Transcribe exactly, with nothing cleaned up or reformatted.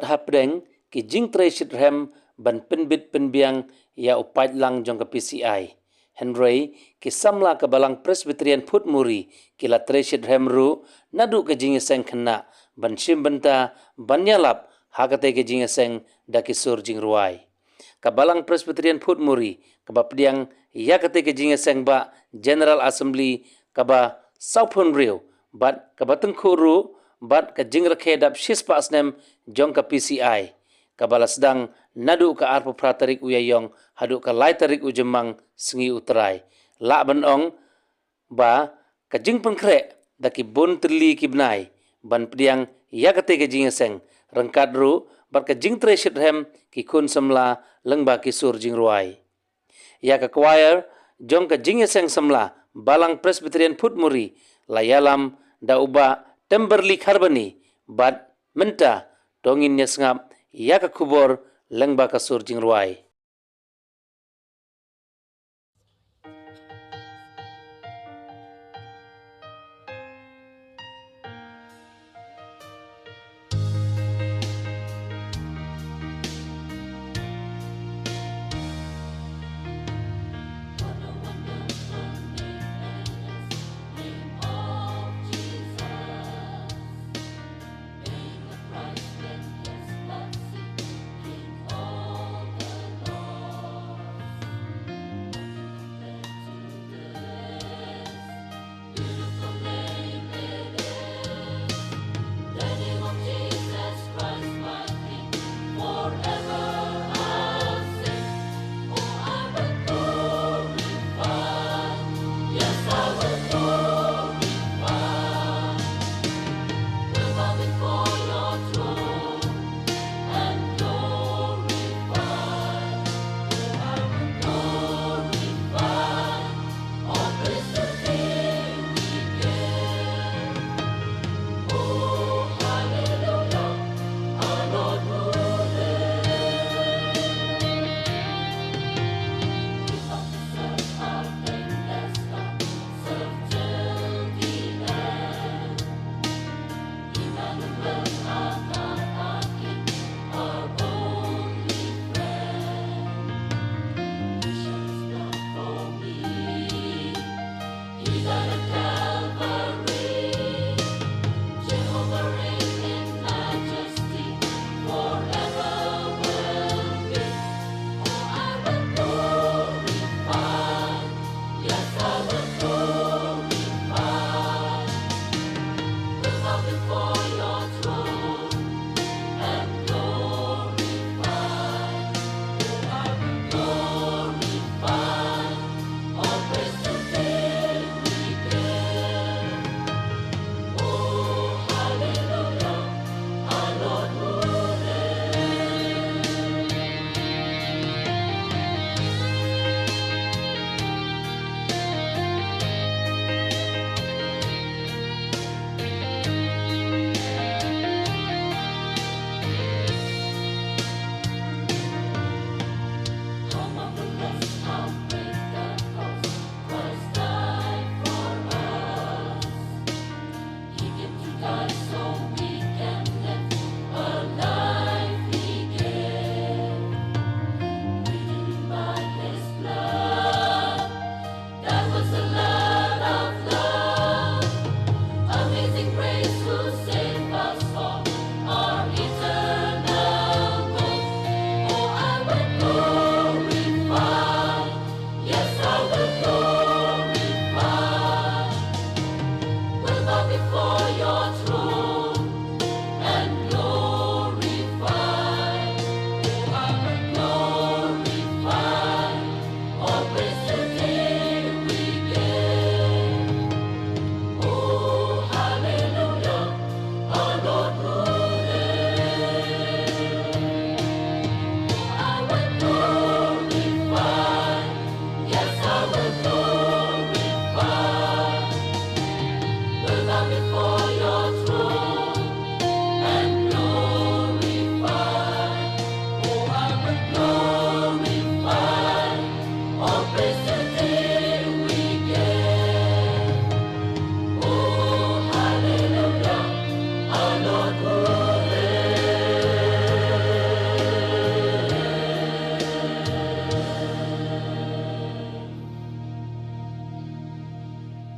hapdeng ki jingtrei shitrhem ban pynbit pynbiang ïa u paidlang jong ka P C I. Hynrei ki samla ka Balang Presbyterian Phutmuri ki la trei shitrhem ruh naduh ka jingïaseng khynnah ban shim bynta ban ïalap ha katei ka jingïaseng da ki sur jingrwai. Ka Balang Presbyterian Phutmuri kaba pdiang ïa katei ka jingïaseng bah General Assembly kaba sawphew hynriew bad kaba tyngkhuh ruh bad ka jingrakhe dap shispah snem jong ka P C I, kaba la sdang naduh ka arphew phra tarik u Ïaïong haduh ka lai tarik u Jymmang sngi U Trai. Lah ban ong ba ka jingpynkhreh da ki bun tylli ki bnai ban pdiang ïa katei ka jingïaseng, ryngkat ruh bad ka jingtrei shitrhem ki khun samla lyngba ki sur jingrwai. Ïa ka choir jong ka jingïaseng samla Balang Presbyterian Phutmuri la ïalam da u Bah Temberli Kharbani bad mynta to ngin ïa sngap ïa ka khubor lyngba ka sur jingrwai.